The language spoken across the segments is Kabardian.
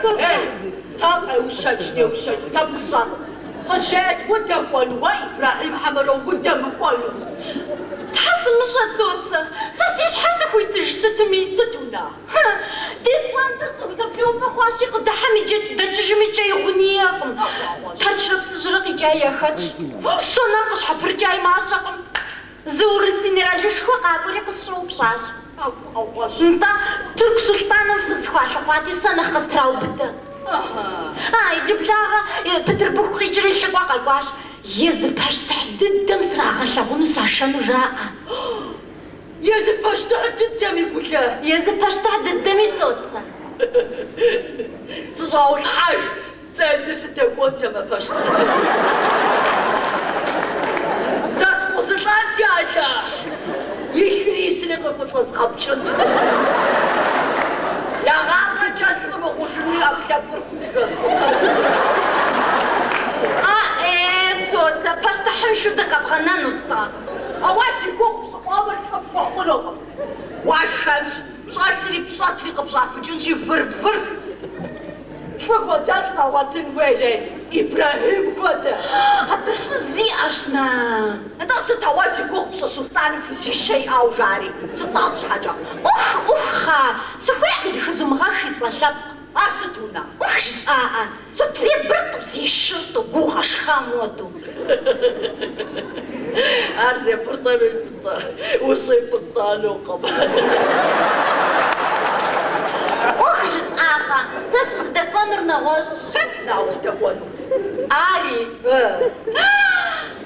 Цоцэ. Сэ къеущэкӏ-неущэкӏ лъэпкъ сщӏэркъым. Къызжеӏэт, удэкӏуэну уэ Ибрэхьим хьэмэрэ удэмыкӏуэну? Тхьэ сымыщӏэ, Цоцэ, сэ си щхьэ сыхуитыж сытми. Сыт уна? Хьы, ди пщӏантӏэр цӏыху зэблэупӏэ хъуащи, къыдыхьэми дэкӏыжми кӏэи гъуни иӏэкъым. Тэрчрэ Псыжьрэ къикӏаи яхэтщ. Сонэм къыщхьэпрыкӏаи мащӏэкъым. Зы урыс инэралышхуэ къакӏуэри къысщӏэупщӏащ. Нтӏэ, тырку сулътӏаным фыз хуалъыхъуати, сэ нэхъ къыстраубыдэ. А, иджыблагъэ Бытырбыху къикӏри лӏыкӏуэ къэкӏуащ. Езы пащтыхь дыдэм срагъэлъагъуну сашэну жаӏэ. Езы пащтыхь дыдэми, Гулэ. Езы пащтыхь дыдэми, Цоцэ. Сыщӏаулъхьэж, сэ езыр сыдэкӏуэнтэмэ пащтыхь дыдэм. Зэскъузылӏэнти, Алыхь, илъри исри къыхущӏэзгъэпкӏынт. Ягъащӏэкӏэ лӏы мыхъужыну и ӏэпкълъэпкъыр хузэхэскъутэнт. А-э, Цоцэ, пащтыхьыншэу дыкъэбгъэнэнут-тӏэ? А уэ зи гугъу пщӏы къомыр лӏы пхуэхъунукъым. Уашэнщ, пщӏэлъри пщӏэтри къыпщӏафыкӏынщи, выр-вырф. Лӏы хуэдэлӏ къэгъуэтын хуейщ, ей, Ибрэхьим хуэдэ. Абы фыз иӏэщ, на. Нтӏэ, сыт а уэ зи гугъу пщӏы сулътӏаным фызищэ иӏауэ жари, сыт абы щхьэкӏэ? ӏух, ӏух, хъа, сыхуейкъым зэхызумыгъэх и цӏэ лъэпкъ. Ар сыт уна? ӏух жысӏаӏэ, сыт зебыртӏу, зешыртӏу, гу гъэшхам хуэдэу. Ар зебыртӏэми пӏытӏэ, ущӏипӏытӏэнукъым. ӏух жысӏакъэ, сэ сыздэкӏуэнур нэгъуэщӏщ. Сыт на уздэкӏуэнур? Ари.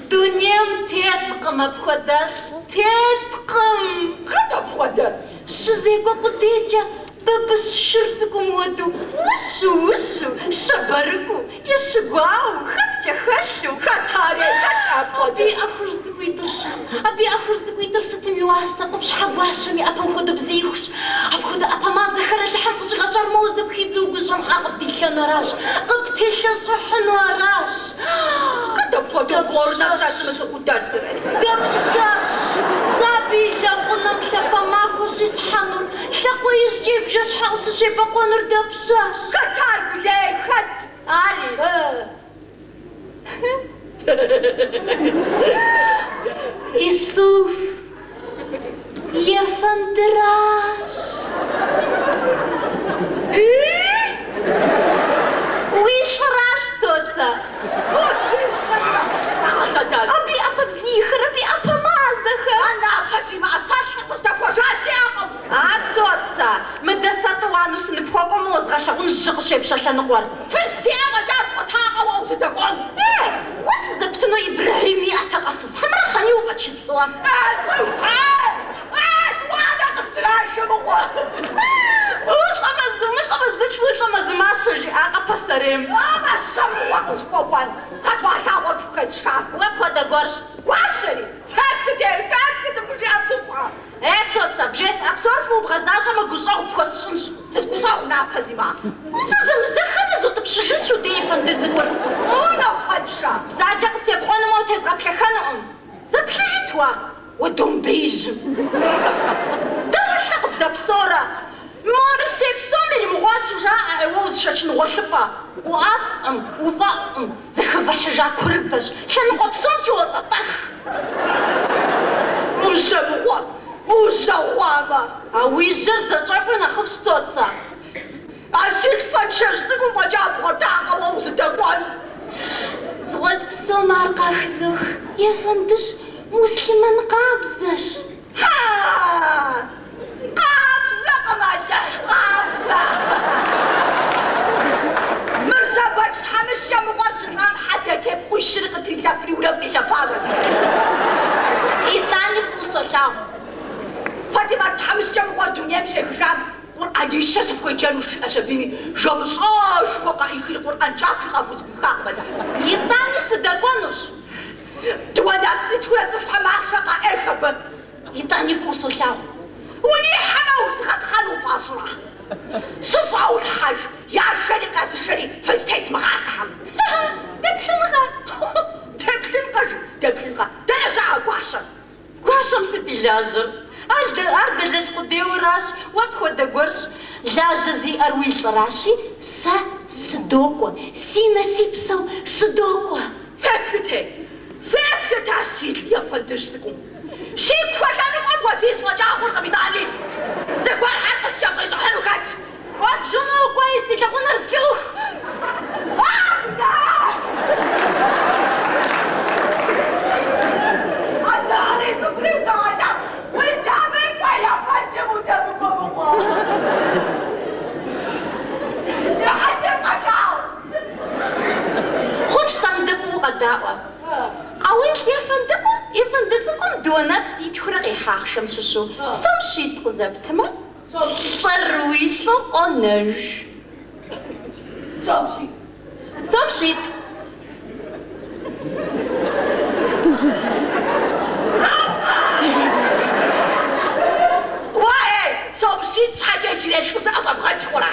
Дунейм теткъым апхуэдэлӏ, теткъым! Хэт апхуэдэр? Щызекӏуэ къудейкӏэ бабыщ шыр цӏыкӏум хуэдэу, ущу, ущу, щабэрыкӏуэу, ещыгуауэу, хэпкӏэ хэлъу. Хэт ари, хэт апхуэдэр? Абы и ӏэ хужь цӏыкӏуитӏыр-щэ? Абы и ӏэ хужь цӏыкӏуитӏыр сытым и уасэ? Къупщхьэ гуащэм и ӏэпэм хуэдэу бзиихущ. Апхуэдэ ӏэпэ мазэхэр Алыхьым къыщӏигъэщӏар моуэ зэпхидзу гущӏэм ӏэ къыбдилъэну аращ, къыптелъэщӏыхьыну аращ. Хэт апхуэдэу горнэм сэ сымыцӏыхуу дэсыр? Дапщэщ сэ абы и лэгъунэм лъапэ махуэ щисхьэнур, лъакъуэ ижькӏэ и бжэщхьэӏу сыщебэкъуэнур дапщэщ? Хэт ар, Гулей, хэт? Ари. Исуф ефэндыращ. Уи лӏыращ, Цоцэ. Абы и ӏэпэ бзийхэр, абы и ӏэпэ мазэхэр. А напэ зимыӏэ сэ лӏы къыздэхуэжа сиӏэкъым. А, Цоцэ, мыдэ сэ тӏуанэу сыныпхуэкӏуэмэ уэзгъэлъагъунщ жьы къыщепщэ лъэныкъуэр. Фыз сиӏэ фӏэкӏа бгъуэтакъэ уэ узыдэкӏуэн? Е, уэ сызэптыну Ибрэхьим иӏэтэкъэ фыз, хьэмэрэ Хъани уфӏэчыцӏуэ? Е, цӏыху, е, е, тӏуанэ къыстрашэ мыгъуэ. Улӏэмэ зы, умылӏэмэ зылӏ, улӏэмэ зы мащэ, жиӏакъэ пасэрейм. А мащэ мыгъуэ къысхуэкӏуэн, хэт уэ а лъагъуэр пхухэзышар? Уэ пхуэдэ гуэрщ. Гуащэри, феплъыт, ей, феплъыт, мыбы жиӏэр фыщӏэ. Е, Цоцэ, бжесӏа псор фӏыуэ бгъэзащӏэмэ, гущӏэгъу пхуэсщӏынщ. Сыт гущӏэгъу напэ зимыӏэ? Зэзэмызэххэ нызутӏыпщыжынщ удей ефэнды цӏыкӏур. О, напэншэ! Бзаджэ къыстебгъуэнумэ, утезгъэплъэхэнукъым. Зэплъыжыт уэ, уэ домбеижьым. Дауэ лӏы къыбдэпсэурэ? Мы Урысей псом иримыгъуэту жаӏэ, ӏей, уэ узышэчын гъуэлъыпӏэ. Уӏэфӏкъым, уфӏэӏукъым, зэхэвыхьыжа курыбэщ, лъэныкъуэ псомкӏи уотӏэтӏэх. Ужьэ мыгъуэ, ужьэ гъуамэ. А уи жьэр зэщӏэкъуи нэхъыфӏщ, Цоцэ. А си лъфэншэжь цӏыкӏум фӏэкӏа бгъуэтакъэ уэ узыдэкӏуэн? Згъуэт псом ар къахызох, ефэндыщ, муслъымэн къабзэщ. Хьа! Къабзэкъым, Алыхь, къабзэ! Мырзэбэч тхьэмыщкӏэ мыгъуэр щылӏам хьэдэ тепхъуищри къытрилъэфри унэм къилъэфащ. Итӏани фӏыуэ солъагъу. Фатимэт тхьэмыщкӏэ мыгъуэр дунейм щехыжам Къурӏэнищэ сыфхуеджэну жиӏэщ абыми, жэмыщӏэшхуэ къаӏихри Къурӏэн кӏапи къахузэӏуихакъым, Алыхь. Итӏани сыдэкӏуэнущ. Дыуэ нэпцӏитхурэ цӏыхухэм ахъшэ къаӏех абы. Итӏани фӏыуэ солъагъу. Унихьэмэ, узгъэтхъэн уфӏэщӏрэ? Сыщӏаулъхьэж, яшэри къэзышэри фыз тезмыгъасэхэм. Деплъынкъэ? Деплъынкъэ, жи, деплъынкъэ. Дэнэ щыӏэ гуащэр? Гуащэм сыт и лажьэр? Ар дэлэл къудейуэращ, уэ пхуэдэ гуэрщ. Лажьэ зиӏэр уи лӏыращи, Сэ сыдокӏуэ, си нэ си псэу сыдокӏуэ. Феплъыт, феплъыт а си лӏы ефэндыжь цӏыкӏум. Си куэ лъэныкъуэм хуэдиз фӏэкӏа хъуркъым итӏани. Зыгуэрхэр къыскӏэщӏищӏыхьыну хэтщ. Куэд жумыӏэу кӏуэи си лэгъунэр зэлъыӏух. Адэ-анэри цӏыкӏури узэгъэлъагъу, уздэмыкӏуэ, ефэндым удэмыкӏуэ мыгъуэ. Сыхьэтыр къэлъагъу. Хъунщ-тӏэ, мыдэ фӏыуэ къэдаӏуэ. А уи лӏы ефэндыкӏум, ефэнды цӏыкӏум дыуэ нэпцӏ итхыурэ къихьа ахъшэм щыщу сом щитӏ къызэптмэ, лӏыр уи лӏу къонэж. Сом щитӏ. Сом щитӏ. Уэ, ей, сом щитӏ щхьэкӏэ иджырей лӏы зыӏэщӏэбгъэкӏ хъурэ?